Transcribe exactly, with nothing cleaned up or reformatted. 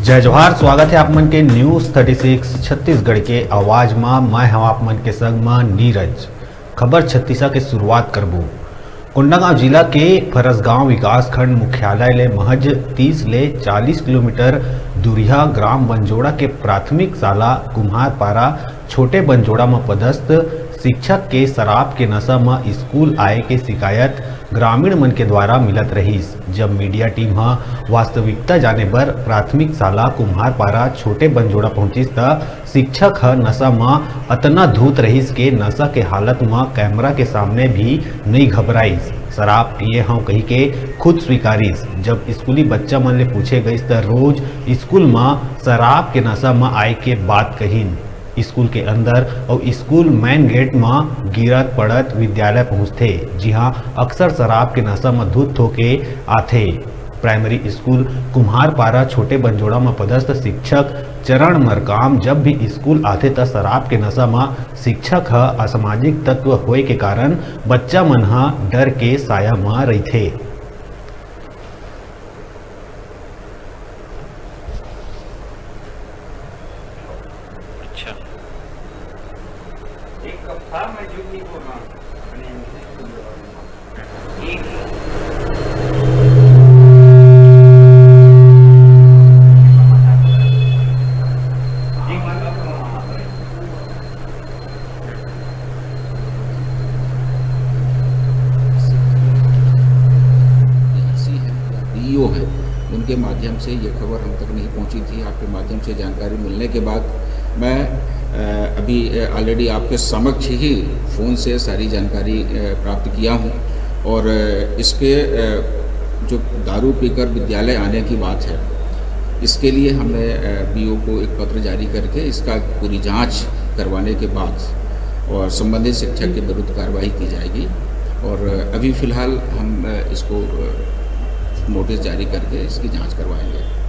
जय जोहार, स्वागत है आप मन के News thirty six छत्तीसगढ़ के आवाज मा। मैं हूं आप मन के संग मा नीरज। खबर छत्तीसा के शुरुआत करबो। कोंडागांव जिला के फरसगांव विकासखंड मुख्यालय ले महज तीस ले चालीस किलोमीटर दूरिहा ग्राम बंजोड़ा के प्राथमिक शाला कुम्हारपारा छोटे बंजोड़ा म पदस्थ शिक्षक के शराब के नशा म स्कूल आए के शिकायत ग्रामीण मन के द्वारा मिलत रहिस। जब मीडिया टीम ह वास्तविकता जाने बर प्राथमिक शाला कुम्हारपारा छोटे बंजोड़ा पहुंचिस, त शिक्षक ह नशा म अतना धुत रहिस के नशा के हालत म कैमरा के सामने भी नइ घबराइस। शराब पिए हंव कहिके खुद स्वीकारिस। जब स्कूली बच्चा मन ले पूछे गइस, त रोज स्कूल म शराब के नशा म आए के बात कहिन। स्कूल के अंदर अउ स्कूल मेन गेट म गिरत पड़त विद्यालय पहुंचथे, जिहां अक्सर शराब के नशा म धुत होके आथे। प्राइमरी स्कूल कुम्हारपारा छोटे बंजोड़ा म पदस्थ शिक्षक चरण मरकाम जब भी स्कूल आथे, त शराब के नशा म शिक्षक ह असामाजिक तत्व होए के कारण बच्चा मन ह डर के साया म रहिथे। अच्छा। एक कप था, मैं झूठ नहीं बोल रहा हूँ। मैंने इंग्लिश बोल रहा हूँ। एक डीईओ है, उनके माध्यम से ये खबर हम तक नहीं पहुंची थी। आपके माध्यम से जानकारी मिलने के बाद मैं, अ, अभी, अ, already आपके समक्ष ही फ़ोन से सारी जानकारी, अ, प्राप्त किया हूं। और, अ, इसके, अ, जो दारू पीकर विद्यालय आने की बात है, इसके लिए हमने, अ, बीओ को एक पत्र जारी करके इसका पूरी जांच करवाने के बाद और संबंधित शिक्षक के विरुद्ध कार्रवाई की जाएगी। और अभी फिलहाल हम, अ, इसको, अ, नोटिस जारी करके इसकी जांच करवाएंगे।